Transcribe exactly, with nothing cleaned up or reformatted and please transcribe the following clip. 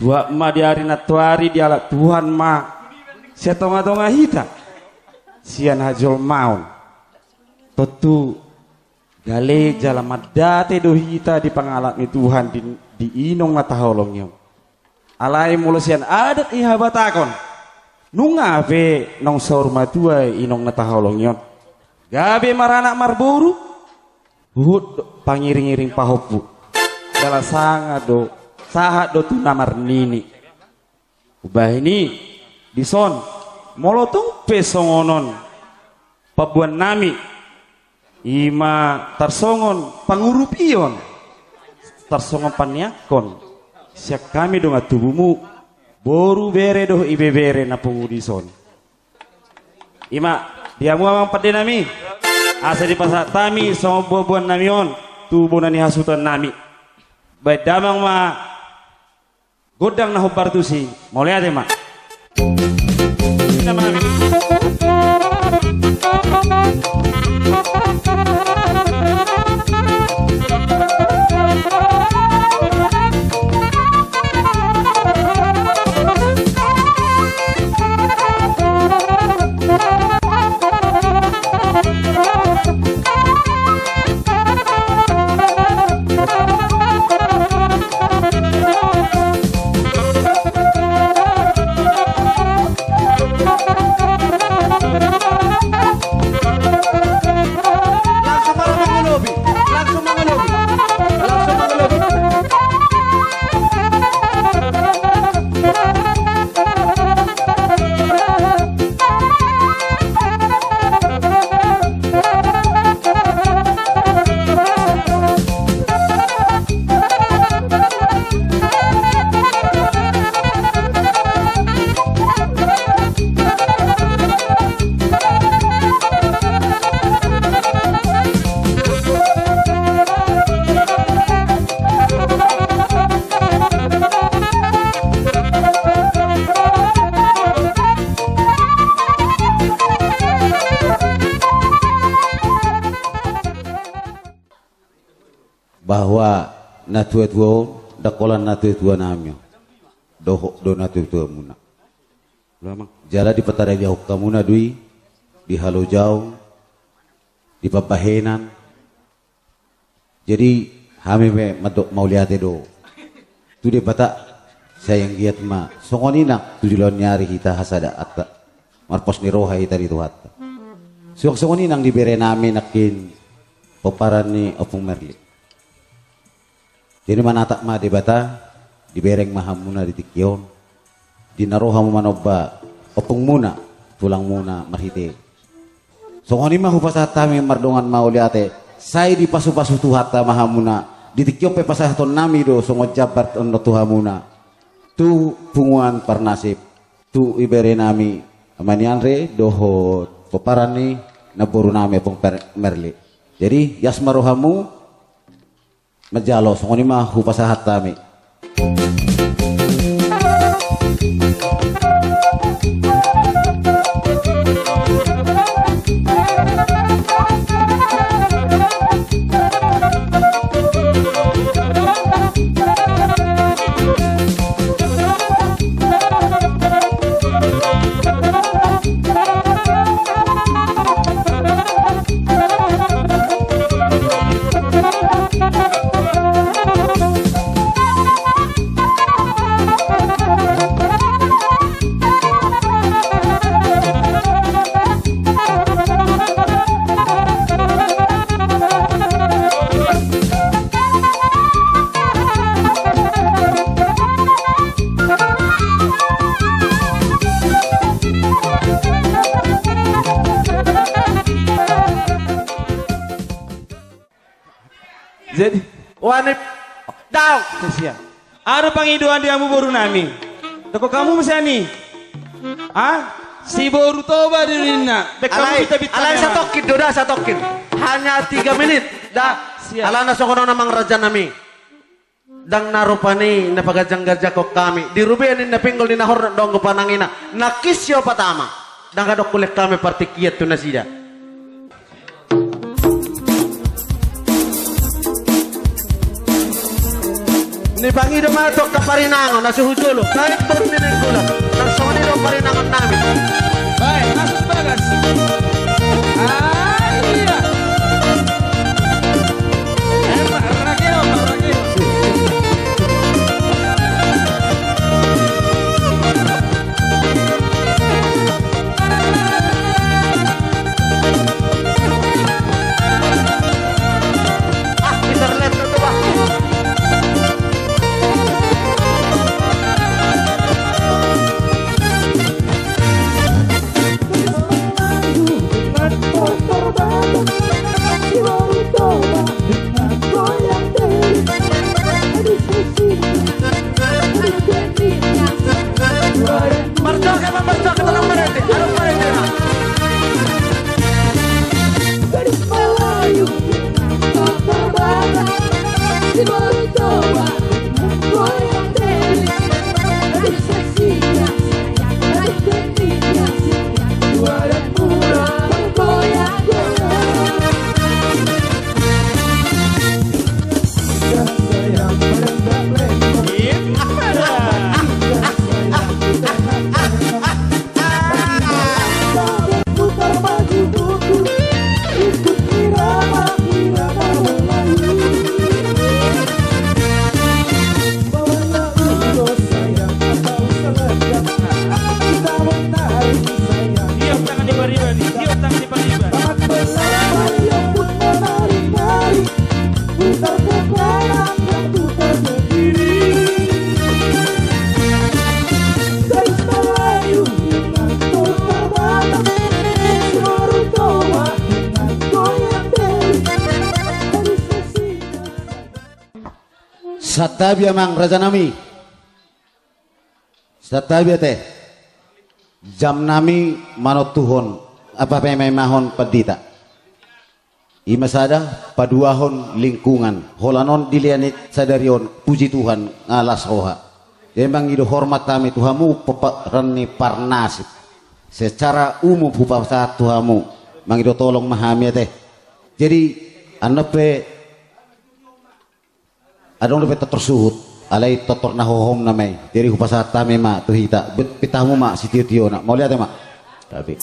Buat ma di ari nantoari dialap Tuhan ma sian tonga-tonga hita sian hajolmaon. Tontu gale jala mandate do hita di pangalap ni Tuhan di, di inong na taholongi on. Alai molo sian adat i habatahon, nunga pe naung saur matua inong na taholongi on, gabe maranak marboru, huhut do pangiring-iring pahompu. Jala sanga do, sahat do tu na marnini. Umbahen i, dison, molo tung pe songon on pamboan nami, i ma tarsongon pangurupion, tarsongon paneangkon sian hami dongan tubumu, boru, bere dohot ibebere na pungu dison. I ma, di hamu amang pande nami, asa dipasahat hami songon boan-boan nami on tu bona ni hasuhuton nami. Baen damang ma gondang na hombar tusi, mauliate ma. Langsung ma mangolopi, langsung mangolopi, langsung mangolopi. Bahwa na tua-tua on, ndang holan na tua-tua nami on, dohot do na tua-tua muna. Jala dipatarajahon hamuna do i, di halojaon, di pambahenan. Jadi, hami pe mandok mauliate do tu Debata, sai anggiat ma songon i nang tu joloan ni ari hita hasadaanta, marpos ni roha hita di Tuhanta. Suang songon i nang di bere nami nangkin, pomparan ni Ompung Merli. Jadi manatap ma Debata, dibereng ma hamuna di tingki on, di na ro hamu manomba ompungmuna, tulangmuna marhite. Songon i ma hupasahat hami mardongan mauliate, sai dipasu-pasu Tuhanta ma hamuna. Di tingki on pe pasahaton nami do songon jambar on tu hamuna, tu punguan parnasip, tu ibere nami Ama ni Andre dohot pomparan ni namboru nami Ompung Per-, Merli. Jadi, ias ma rohamu manjalo, songon i ma hupasahat hami. Jadi, wani, daong. Sia. Aha do pangidoan di hamu boru nami? Dokkon hamu muse ni. Ha? Si boru Toba do ninna. Alai, alai satongkin do da, satongkin. Hanya tiga menit da. Sia. Alana songon on amang raja nami. Ndang na rupani na paganjang-ganjanghon hami. Di rubea ninna pinggol ni na hornop do anggo panangina. Nangkin siopat ama. Ndang adong hulehon hami partingkian tu nasida. Nipangido ma antong parinangon na so hu jolo, baen boru ni Nainggolan. Nang songon i do parinangon nami. Baen, masuk bagas. Ah, iya. Eh, Pak Rakeo, Pak Rakeo. Santabi amang rajanami. Santabi ate. Jamnami manontuhon, apa pe maimahon pandita. I ma sada, paduahon lingkungan. Holan on dilehon i sadari on, puji Tuhan, nga las roha. Jadi mangido hormat hami tu hamu, peparan ni parnasip. Secara umum hupasahat tu hamu, mangido tolong ma hami ate. Jadi, annon pe, adong dope tortor suhut, alai tortor na hohom nama i. Jadi hupasahat hami ma tu hita, bet pita hamu ma sitio-tiona. Mauliate ma. Tapi.